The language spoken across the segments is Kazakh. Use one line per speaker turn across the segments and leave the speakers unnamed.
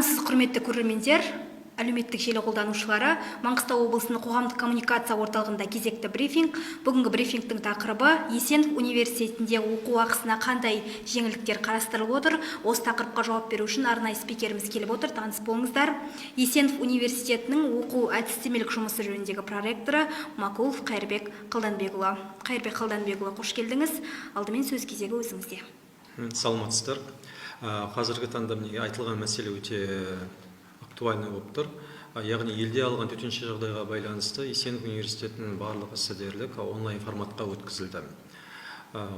Армысыз, құрметті көрермендер, әлеуметтік желі қолданушылары! Маңғыстау облысының қоғамдық коммуникация орталығында кезекті брифинг. Бүгінгі брифингтің тақырыбы: Есенов университетінде оқу ақысына қандай жеңілдіктер қарастырылып отыр? Осы тақырыпқа жауап беру үшін арнайы спикеріміз келіп отыр. Таныс болыңыздар: Есенов университетінің оқу әдістемелік жұмысы жөніндегі проректоры Макулов Қайырбек Қалданбекұлы. Қайырбек Қалданбекұлы, қош келдіңіз! Алдымен сөз кезегі өзіңізде.
Саламатсыздар! Қазіргі таңда, міне, айтылған мәселе өте актуальный болып тұр. Яғни елде алған төтенше жағдайға байланысты Есенов университетінің барлық ісі дерлік онлайн форматқа өткізілді.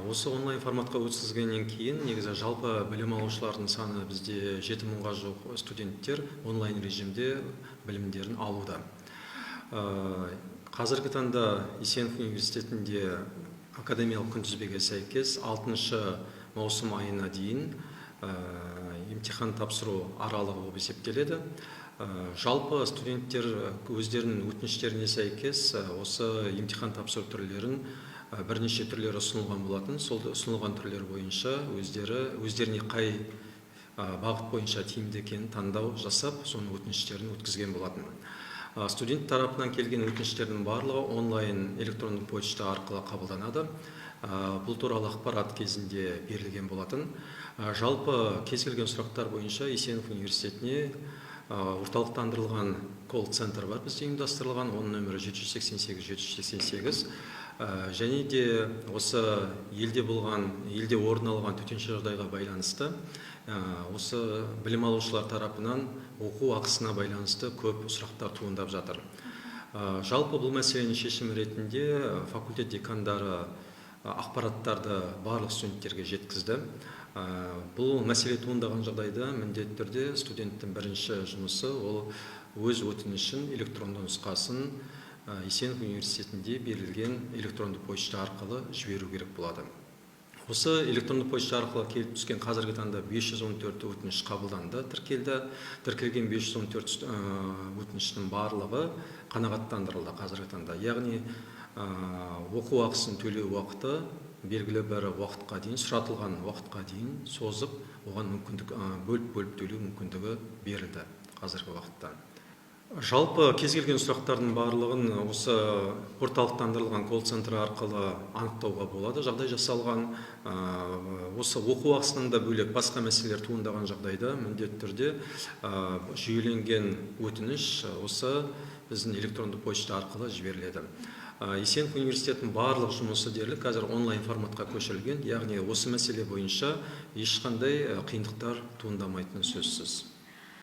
Осы онлайн форматқа өткізгеннен кейін негізі жалпы білім алушылардың саны бізде 7000-ға жуық студенттер онлайн режимде білімдерін алуда. Қазіргі таңда Есенов университетінде академиялық күнтізбеге сәйкес 6 маусым айына дейін емтихан тапсыру аралығы болып есептеледі. Жалпы студенттер өздерінің өтініштеріне сәйкес осы емтихан тапсыру түрлерін, бірнеше түрлері ұсынылған болатын. Сол ұсынылған түрлер бойынша өздері өздеріне қай бағыт бойынша тиімді екенін таңдау жасап, соның өтініштерін өткізген болатын. Студент тарапынан келген өтініштердің барлығы онлайн электронды почта арқылы қабылданады. Бұл туралы ақпарат кезінде берілген болатын. Жалпы кез келген сұрақтар бойынша Есенов университетіне орталықтандырылған колл-центр бар бізде ұйымдастырылған, оның нөмірі 788 788. Және де осы елде болған, елде орын алған төтенше жағдайға байланысты осы білім алушылар тарапынан оқу ақысына байланысты көп сұрақтар туындап жатыр. Жалпы бұл мәселенің шешімі ретінде факультет декандары ақпараттарды барлық студенттерге жеткізді. Бұл мәселе туындаған жағдайда міндетті түрде студенттің бірінші жұмысы ол өз өтінішін электронды нұсқасын Есенов университетінде берілген электронды почта арқылы жіберу керек болады. Осы электронды почта арқылы келіп түскен қазіргі таңда 514 өтініш қабылданды, тіркелді. Тіркелген 514 өтініштің барлығы қанағаттандырылды қазіргі таңда, яғни оқу ақысын төлеу уақыты белгілі бір уақытқа дейін, сұратылған уақытқа дейін созып, оған мүмкіндік, бөліп бөліп төлеу мүмкіндігі берілді қазіргі уақытта. Жалпы кез келген сұрақтардың барлығын осы орталықтандырылған колл-центр арқылы анықтауға болады, жағдай жасалған. Осы оқу ақысынан да бөлек басқа мәселелер туындаған жағдайда міндетті түрде жүйеленген өтініш осы біздің электронды почта арқылы жіберіледі. Есенов университетінің барлық жұмысы дерлік қазір онлайн форматқа көшірілген, яғни осы мәселе бойынша ешқандай қиындықтар туындамайтыны сөзсіз.